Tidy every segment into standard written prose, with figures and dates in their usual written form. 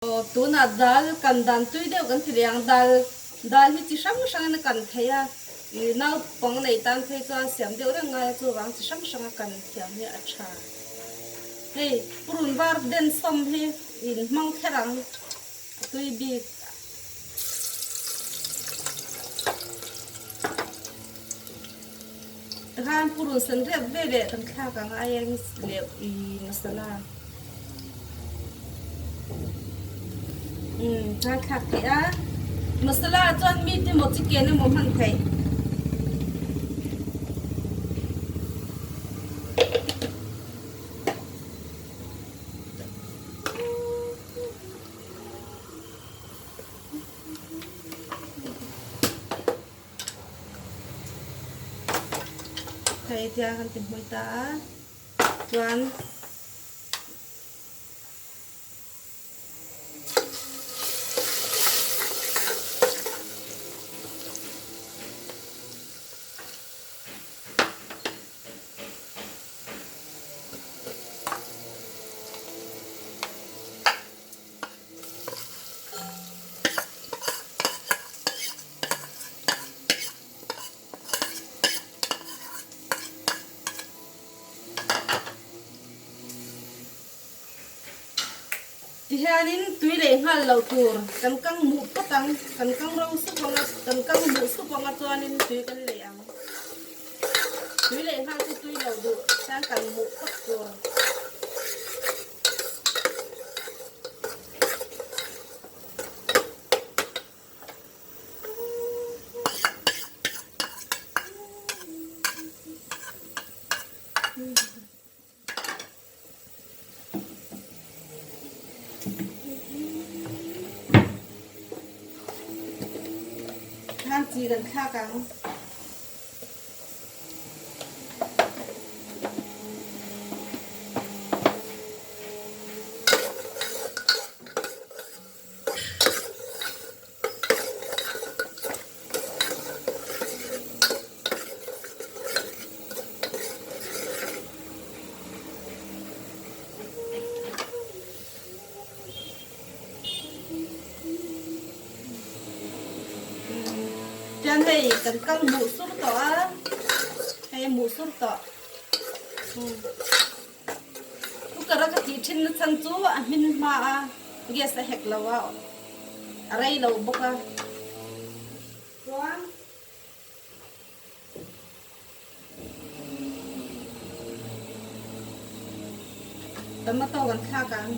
Aw tunah dal kan dan tui deuh kan ti leh ang, dal dal hi chi hrang hrangin a kan thei a, ih naupang nei tan phei chuan siam deuh reng ngai a chuvang chi hrang hranga kan thiam hi a tha. Hei purun var den sawm hi in hmang kher ang a tui bik. Tikhan purun sen riat ve leh kan thlak ang a eng leh ih masala. Umm a thlak theih a, masala ah chuan meat emaw chicken emaw hman theih. Hei tia kan ti hmui ta a chuan. Tihianin tui leh nghal loh tur kan kang muh phawt ang, kan kang ro sup ang a, kan kang muh sup ang a chuanin tui kan leh ang. Tui leh nghal chu tui lo duh chuan kan muh phawt tur. Khan chi kan thlak ang. Chuan hei kan kal hmuh sur tawh a, hei a hmuh sur tawh. Cooker a ka tih thin na chhan chu a hmin hma a, gas a hek lo a, a rei lo bawk a. Chuan tomato kan thlak ang.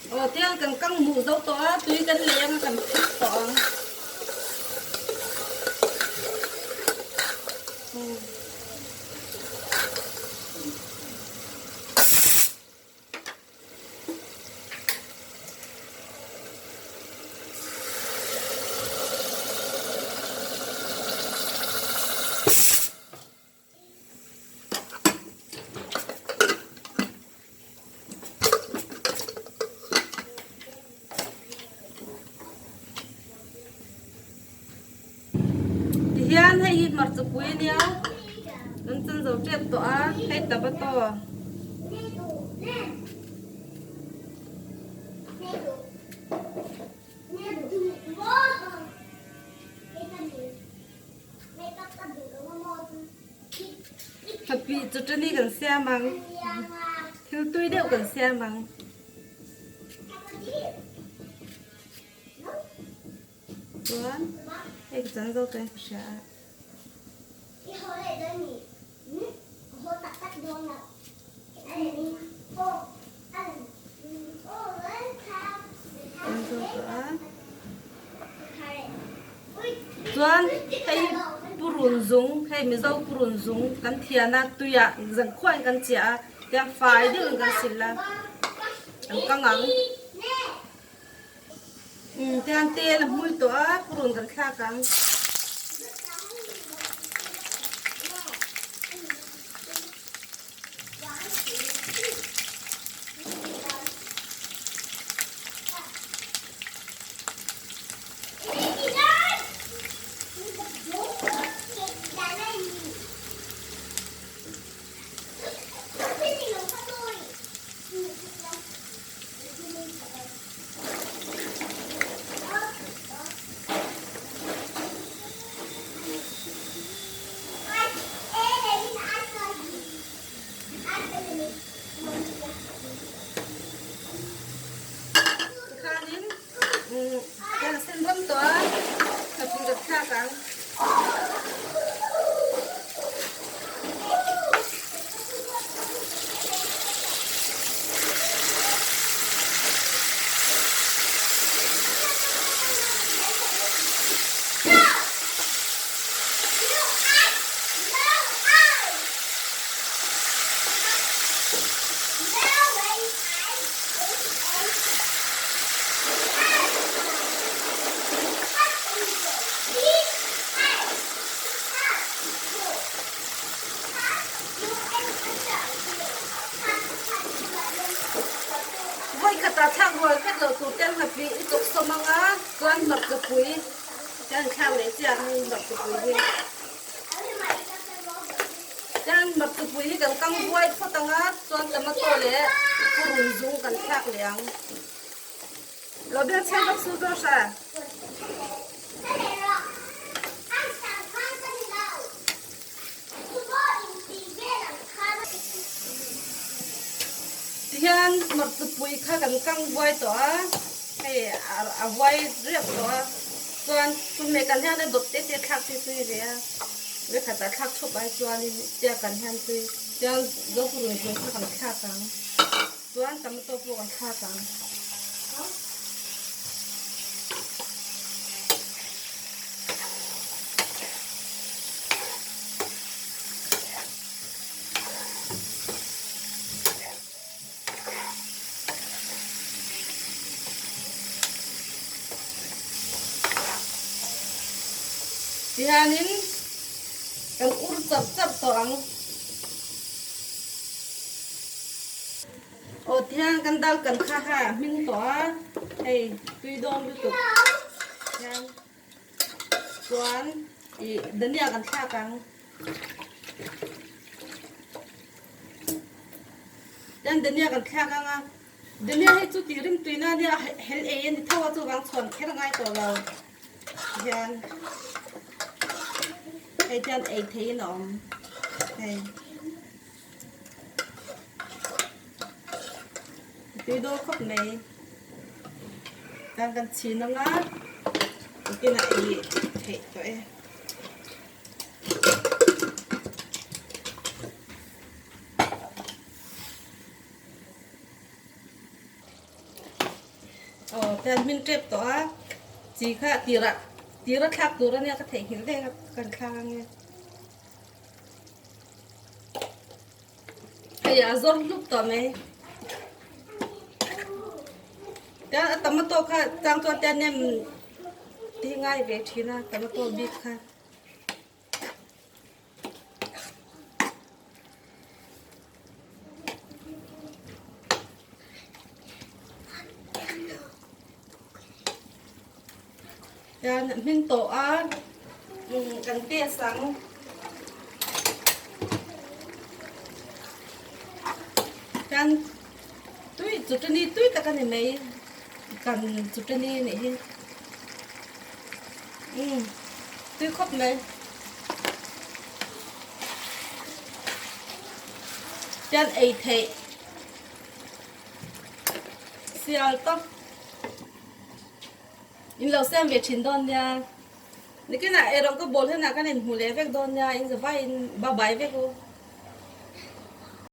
Aw tiang kan kang hmuh zo tawh a, tui kan lei anga kan phit tawh ang. Tihian hei hi hmarcha pui a nia kan chan zo tep tawh a hei tomato. Nghapih chu tani kan siam ang thil tui deuh kan siam ang. Chuan hei ka chan zo tawh in ka hria a. Chuan hei purun zung hei Mizo purun zung kan thian a tuiah zan khuain kan chiah a tiang fai deuhin kan sil a kan kang ang. Tian tel a hmui tawh a, purun kan thlak ang. Tikhanin tel a sen ram tawh a, thapui ka thlak ang. Vawi khatah thlak rual vek loh tur te an ngapih i chawk sawm ang a, chuan hmarchapui te an thlak leh chiah ang hmarchapui hi. Chuan hmarchapui hi kan kang buai phawt ang a, chuan tomato leh purun zung kan thlak leh ang. Lo bel chhe vak su zawk hra. Tihian hmarchapui kha kan kang buai tawh a, hei a vuai riap tawh a, chuan chumi kan hian a dawt te te thlak te tui ve a, vekhat ah thlak thup ai chuanin tia kan hian tui chuan zopurun chung kha kan thlak ang. Chuan tomato pawh kan thlak ang. Tihianin kan ur char char tawh ang. Aw tihian kan dal kan kha kha a hming tawh a, hei tui dawn lutuk hian chuan ih dania kan thlak ang. Tihian dania kan thlak ang a, dania hei chu tih rim tuina ania hel ei a ni tho a chuvang chhuan kher ngai tawh lo hian hei tihian ei theihin a awm hei. Tui dawn khawp mai. Tan kan chhin ang a, engtin a ei theih tawh e. Aw tan hmin tep tawh a, chi kha tirah tira thlak tur ania ka theihnghilh daih a kan thlak ange. Hei a zawr hlup tawh mai. Tian a tomato kha chang chuan tian nem ti ngai ve thin a tomato bik kha. Tian hming tawh a kan test ang. Tian tui chutani tui tak a ni mai kan chutani a nih hi umm tui khawp mai. Tian ei theih sial tawp. In lo siam ve thin dawn nia. Nikinah erawh ka ball henah kan inhmu leh vek dawn nia, in zavaiin bye bye vek u.